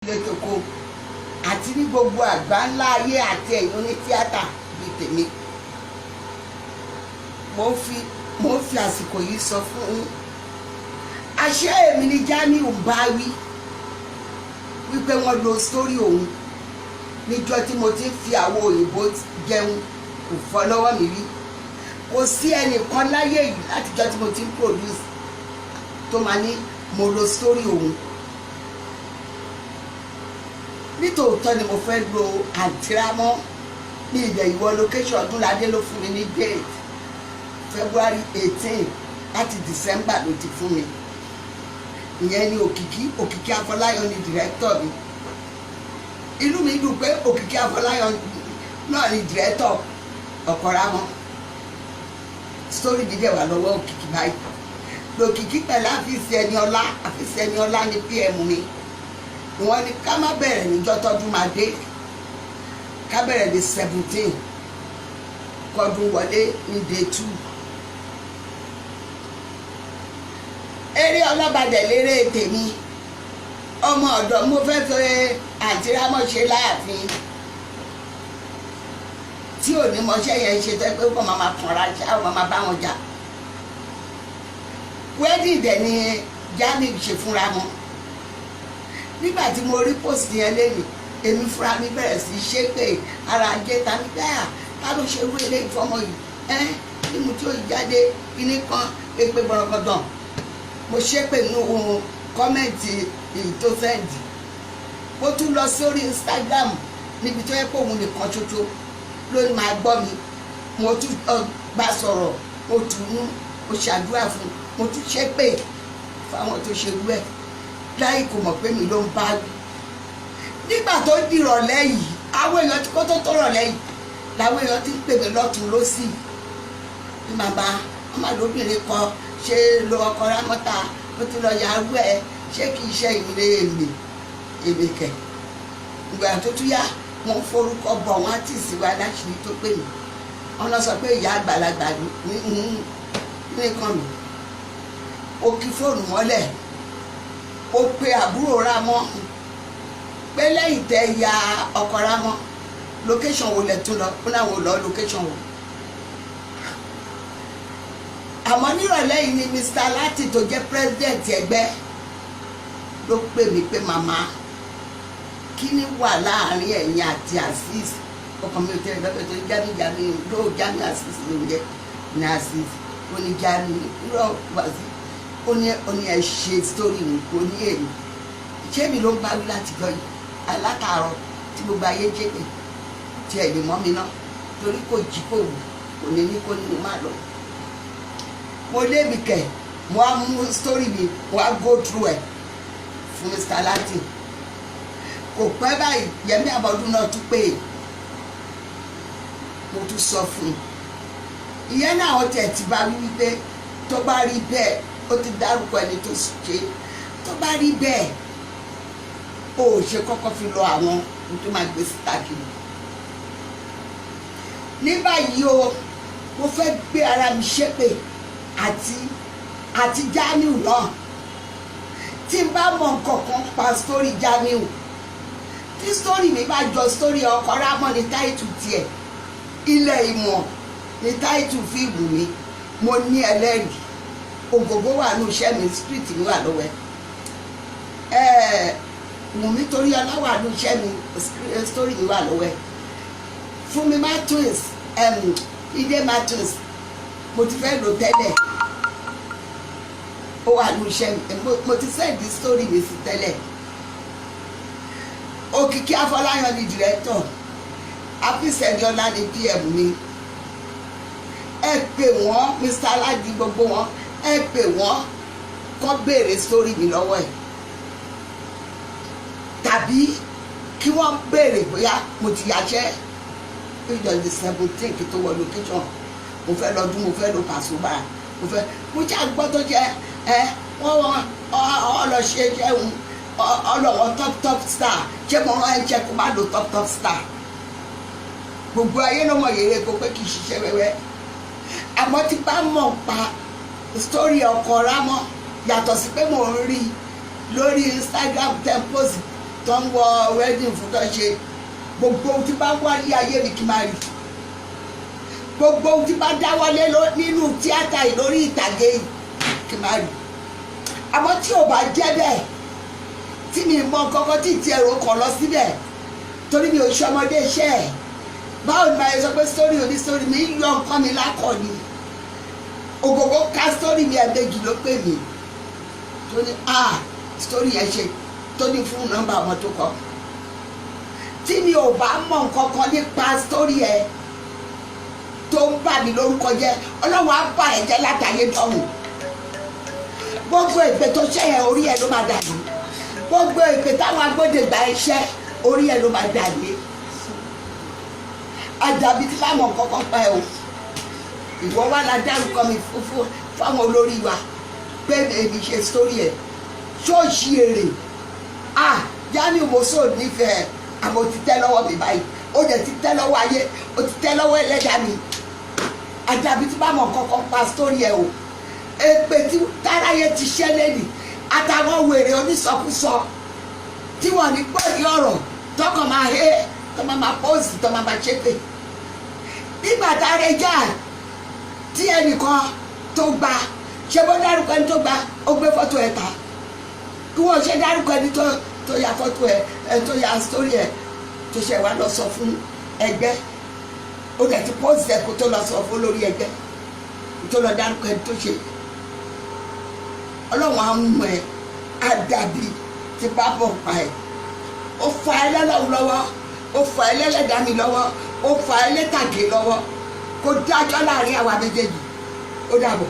Létòkó àti ní gbogbo àgbá ńlá ayé àti ẹ̀yin onítíátà bíi tèmi, mo ń fi àsìkò yìí sọ fún yín, àṣé èmi ni Jamiu ń bá wí wípé wọ́n lo sórí òun níjọ́ tí mo ti ń fi àwo òyìnbó jẹun, kò fọ́ lọ́wọ́ mi rí. Kò sí ẹnìkan láyé yìí látijọ́ tí mo ti ń produce tó máa ní mo lo sórí òun. Nítòótọ́ ni mo fẹ́ lo àǹtírámọ́ ní ilẹ̀ ìwọ location. Ọdúnládé ló fún mi ní date February 18, láti December ló ti fún mi. Ìyẹn ni Òkìkí, Òkìkí Afọláyan ni director mi. Inú mi dùn pé Òkìkí Afọláyan náà ni director Ọ̀kọ̀rámọ́. Story dídẹ̀ wà lọ́wọ́ Òkìkí báyìí. Lòkìkí pẹ̀lú àfíìsì ẹni ọlá, àfíìsì ẹni ọlá ní PM mi. Wọ́n ní ká má bẹ̀rẹ̀ níjọ́ tọ́dún máa dé, ká bẹ̀rẹ̀ ní 17, kọ́dún wọlé ní day 2. Eré ọlọ́bàdẹ̀ lérè tèmi, ọmọ ọ̀dọ́ mo fẹ́ fẹ́ àǹtí Rámọ́ ṣe láàfin tí ò ní mọṣẹ́ yẹn ṣe tẹ́ pé kó máa kanra ṣá, ó máa bá wọn jà. Wedding dẹ̀ ni Jamiu ṣe fúnra wọn. Nígbà tí mo rí post yẹn lẹ́nu, èmi fúnra mi bẹ̀rẹ̀ sí í ṣépè ara ajé ta mi bẹ́ẹ̀. Ta ló ṣe irú eléyìí fọmọ yìí? Ẹ́ ní mo tí ó jáde kíní kan èpè gbọ̀rọ̀gọ̀dàn, mo ṣépè nínú comment èyí tó send. Mo tún lọ sórí Instagram níbi tó yẹ pé òun nìkan ṣoṣo ló ní máa gbọ́ mi. Mo tún bá sọ̀rọ̀, mo tù ú, mo ṣàdúrà fún un, mo tún ṣépè fáwọn tó ṣe irú ẹ̀ láì kò mọ̀ pé mi ló ń bá wí. Nígbà tó dìrọ̀lẹ́ yìí, àwọn èèyàn tí kò tó tọ̀rọ̀lẹ́ yìí làwọn èèyàn ti ń pè mí lọ́tún lọ́sì ní màmá ọmọdébìnrin kan ṣe lo ọkọ Rámọ́tà, ó ti lọ yàrá ẹ, ṣé kì í ṣe ìrè èmi èmi kẹ̀. Ìgbà tó tún yá, wọ́n forúkọ bọ̀ wọ́n á tì sí wa láṣìírí tó pè mí. Wọ́n lọ sọ pé ìyá àgbàlagbà ní nìkan mi. Ó kí fóònù mọ́lẹ̀, ó pe àbúrò Rámọ́ pé lẹ́yìn tẹ́ ya ọkọ Rámọ́, location wo lẹ̀ tún lọ? Ó náà wò lọ location wo. Àmọ́ nírọ̀lẹ́ yìí ni Mr. Lati tó jẹ́ president ẹgbẹ́ ló pè mí pé, "Màmá, kí ni wà láàrin ẹ̀yin àti Azeez?" Ọkàn mi ò tẹ́lẹ̀ bẹ́ẹ̀ tó Jamiu, Jamiu ló Jamiu Azeez ló ń jẹ́ ní Azeez. Ó ní Jamiu rọ wàzí, ó ní ẹ ṣe story mi. Kò ní èmi, ṣé mi ló ń bá wí láti gbọ́ yìí alátàárọ̀ tí gbogbo ayé ń ṣépè tí ẹ̀ lè mọ́ mi náà torí kò jí, kò wù, kò ní ní kó ní mo má lọ. Mo lébi kẹ̀, mo á mú story mi, mo á go through ẹ̀ fún Mr. Lati. Kò pẹ́ báyìí, Yẹmí Àbọ̀dún náà tún pé, mo tún sọ fún un. Ìyẹn náà, wọ́n tiẹ̀ ti bá wí wípé tó bá rí bẹ́ẹ̀, ó ti dárúkọ ẹni tó ṣe, tó bá rí bẹ́ẹ̀, ó ṣe kọ́kọ́ fi lọ àwọn tó máa gbé síta kiri. Ní báyìí o, mo fẹ́ gbé ara mi ṣépè àti Jamiu náà. Tí n bá mọ nǹkan kan pa story Jamiu, tí story mi bá jọ story ọkọ Rámọ́ ní title tiẹ̀, Ilẹ̀ Ìmọ̀ ní title fíìmù mi, mo ní ẹlẹ́rìí. Ògògó wà ní iṣẹ́ mi, street mi wà lọ́wọ́ ẹ̀. Wùnmí torí ọlá wà ní iṣẹ́ mi, story mi wà lọ́wọ́ ẹ̀. Fúnmi Martins, Ide Martins, mo ti fẹ́ lò tẹ́lẹ̀, ó wà ní iṣẹ́ mi, mo ti send story mi sí tẹ́lẹ̀. Òkìkí Afọláyan ni director, Afisẹ̀díọ́lá ni PM mi. Ẹ pè wọ́n, Mr. Aládì, gbogbo wọn, ẹ pè wọ́n kó béèrè story mi lọ́wọ́ ẹ̀, tàbí kí wọ́n béèrè bóyá mo ti yàṣẹ́ ìjọ the 17 kí tó wọ location. Mo fẹ́ lọ́dún, mo fẹ́ lọ pàṣípà, mo fẹ́ mo ṣáà gbọ́ tó jẹ́ ẹ wọ́n wọ́n ọ lọ ṣe jẹun ọlọ́wọ́ top top star. Ṣé mo rán ẹ jẹ́ kó má lo top top star? Gbogbo ayé ló mọ̀ yèrè kó pé kì í ṣiṣẹ́ wẹ́wẹ́. Àmọ́ tí bá mọ̀ pa story ọkọ Rámọ́, yàtọ̀ sí pé mò ń rí lórí Instagram tempos. Tó ń wọ wedding fún, tó ṣe gbogbo ohun tí bá wálé ayé mi kí n máa rí, gbogbo ohun tí bá dáwọ́lé nínú tíátà yìí, lórí ìtàgé yìí, kí n máa rí. Àmọ́ tí ò bá jẹ́ bẹ́ẹ̀, tí mi mọ kankan, tí ti ẹ̀rọ kàn lọ síbẹ̀, torí mi ò ṣe ọmọdé iṣẹ́ ẹ̀, báwo ni màá sọ pé sórí òní sórí mi ń yọ nǹkan mi lákọ̀ọ́ni? Ògògó ká sórí mi, ẹ̀ẹ́dẹ́jì ló pè mí, tó ní ah, sórí yẹn ṣe, tó ní fún nọ́mbà àwọn tó kọ. Tí mi ò bá mọ nǹkan kan nípa sórí ẹ tó ń bà mí lórúkọ jẹ́, Ọlọ́run á bà ẹ́ jẹ́ látàyé dọ̀hùn. Gbogbo ìpè tó ṣe yẹn, orí ẹ ló máa dàbí. Gbogbo ìpè táwọn agbódegbà iṣẹ́, orí ẹ ló máa dàbí. Àdàbí tí bá mọ nǹkan kan pa ẹ o. Ìwọ wà lá dárúkọ mi fún fáwọn olórí wa pé èmi ṣe sórí ẹ ṣóòṣì èrè. Ah, Jamiu Moso nífẹ̀ẹ́, àmọ́ ti tẹ́ lọ́wọ́ mi báyìí. Ó dẹ̀ ti tẹ́ lọ́wọ́ ayé, ó ti tẹ́ lọ́wọ́ ẹlẹ́dàá mi. Àdàbí tí bá mọ nǹkan kan pa sórí ẹ o. Èpè tí táráyé ti ṣẹ́ lẹ́nì, àtàwọn wèrè onísọkúsọ tí wọ́n ní gbọ́dọ̀ ọ̀rọ̀ tọkàn máa hé, tó máa máa post, tó máa máa ṣépè nígbà tá a rẹ já tí ẹnìkan tó gba ṣé bó dárúkọ ẹni tó gba, ó gbé fọ́tò ẹ̀ ta. Kí wọ́n ṣe dárúkọ ẹni tó ya fọ́tò ẹ̀, ẹ tó ya sórí ẹ̀, tó ṣe wá lọ sọ fún ẹgbẹ́. Ó dẹ̀ ti post ẹ̀ kó tó lọ sọ fún lórí ẹgbẹ́, tó lọ dárúkọ ẹni tó ṣe. Ọlọ́run á mú ẹ. Àdàbí tí bá bọ̀ pa ẹ̀, ó fa ẹ lọ́lọ́run lọ́wọ́, ó fa ẹ lẹ́lẹ́dàá mi lọ́wọ́, ó fa ẹ lẹ́tàgé lọ́wọ́, kó dájọ́ láàrin àwa méjèèjì. Ó dàbọ̀.